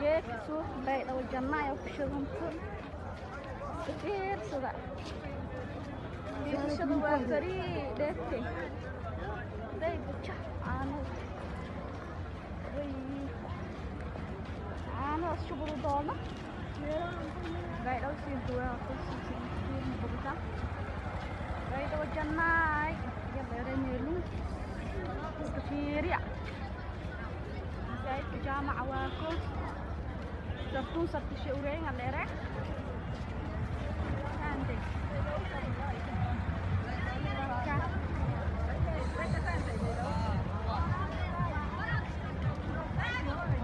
Geedka suuq Baydhabo Jannaay oo ku shidanto. Iska fiirsada. Fiirsashada waa free dheegtay. Day buja caanada. Way caanadaas shubadu doona. Baydhabo sii duwaa ku sii bogta. Baydhabo Jannaay iyo dheere meelun. Iska fiiriya. Masaajidka jaamaca waa ko. Sartuun sartishe ureenga dheere. Ande. Ka.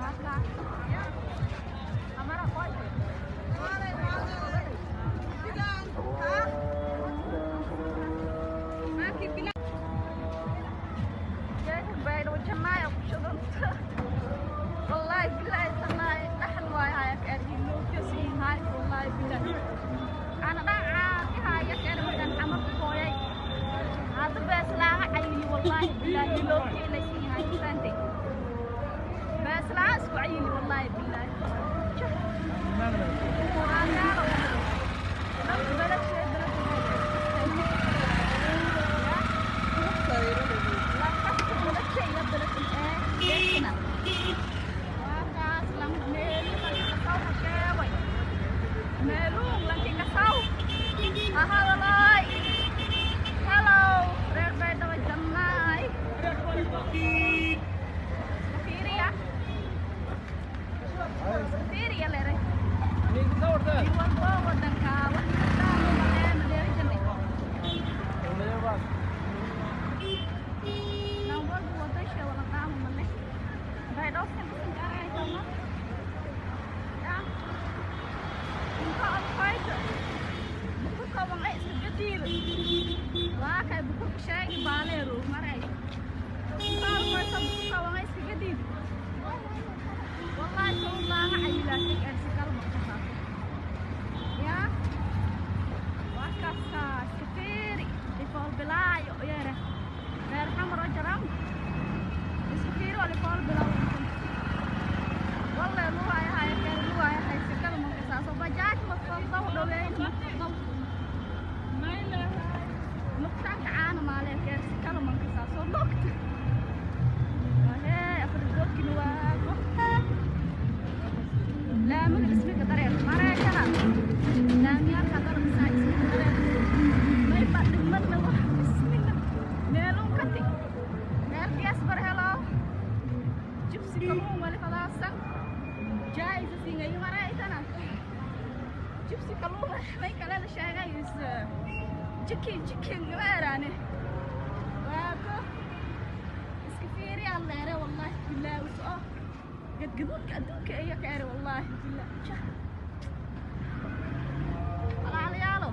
Waa ka. Geedka Baydhabo Jannaay oo ku shidanta. Wallaahi billaahi tallaahi dhaxal waay haya ka ergi lootiyo siin haay, wallaahi billaahi. Ana dhacaa ka haya ka ergi markaan xamar ku hooyay. Hadda bees laaga cayili, wallaahi billaahi, lootiyo la siin haay faantay. Bees laaga isku cayili, wallaahi billaahi. Waa gaalo. Dad balad shay balad. Lankasta balad shay iyo balad ee deekana. Waa kaas lang meeli lanki kasaw hasheeway. Meeluun lanki kasaw. Ahadalay. Hello, reer Baydhabo Jannaay. Iska fiiriya. Iska fiiriya leeray. Nin walbo wadanka wax kasta malee madeeri janay. Lan walbo wadan shay wala qaamo male. Baydhabo sin sin karay tama. Ya. Inta adkayta. Bukurka wan ay iska gadiida. Waa kay bukurka sheegi baaleero maray. Inta adkayta bukurka wan ay iska gadiida. Wallahi soo laaga cayilaatay ersi kalma ka saafo. Ya. Waa kaasa iska fiiri. Lifool bilaayo yeere. Reer xamar oo jaram. Iska fiiri waa lifool bilaayo. Wallahi luwaaya haya keen luwaaya hay si kalma ka saaso bajaaj ma faddaw dhaweyn ma faddaw. Lugtaanka caana maalee keen si kalma ka saaso lugta. Wahee afar goodkina waa ko. Laamiga ismiga dareer mareekana. Laamiyaalka dareersa ismiga dareer. May ba dhigmadna wax bismillah. Meelun kati. Reer gees bar helo. Jibsi kalluun wali fadaasan. Jaayisa singay mareetana. Jibsi kalluun may kale la sheegay is chicken chicken gabaaraane. Waa ko iska fiiri alleere, wallaahi billaahi usoo gadgaduudka adduunka iyo ka ere, wallaahi billaahi. Jah. Walaalayaalo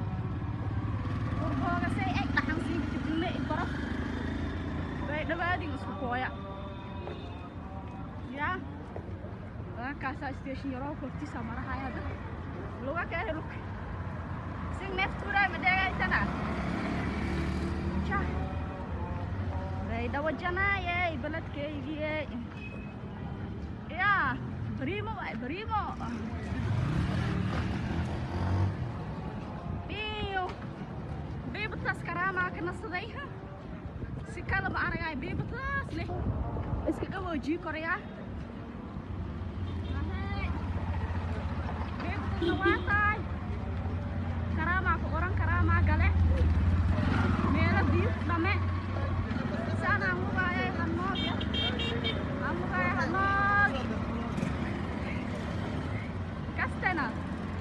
burboogasay ay dhaxan siin jibne i baraf bay dhawaadin isku kooya yaa. Waa kaasaa station yaroo kortiisa marahaya hadda luga ka ere lug sin neeftuuraa madheegaytana. Jah. Baydhabo Janaayey baladkaygiyey yaa bariimo waay bariimo biyo biibataas karaamaa ka nasaday si kalaba aragay biibataas leh iska qaboojii korayaa. Biibatasna waa tahay karaamaa ku qoran karaamaa gale meelo biyo ku dhame saanaan lugaayay hanoog aan lugaayay hanoog kastena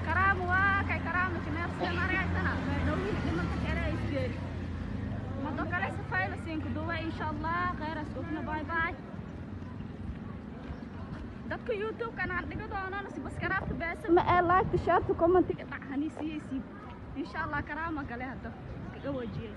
karaama waa kay karaama kineefsida maragaysana baydhowyin dhimanta kale isgeeri mado kale safayla siinka duwa insha Allah khayras ogna. Bye bye. Dadka YouTube-kan aan dhigo doonana si baskaraabta beesa ma ee like, share, comment-iga dhac haniisiyeysiin insha Allah. Karaama gale hadda iskaga wajiyay.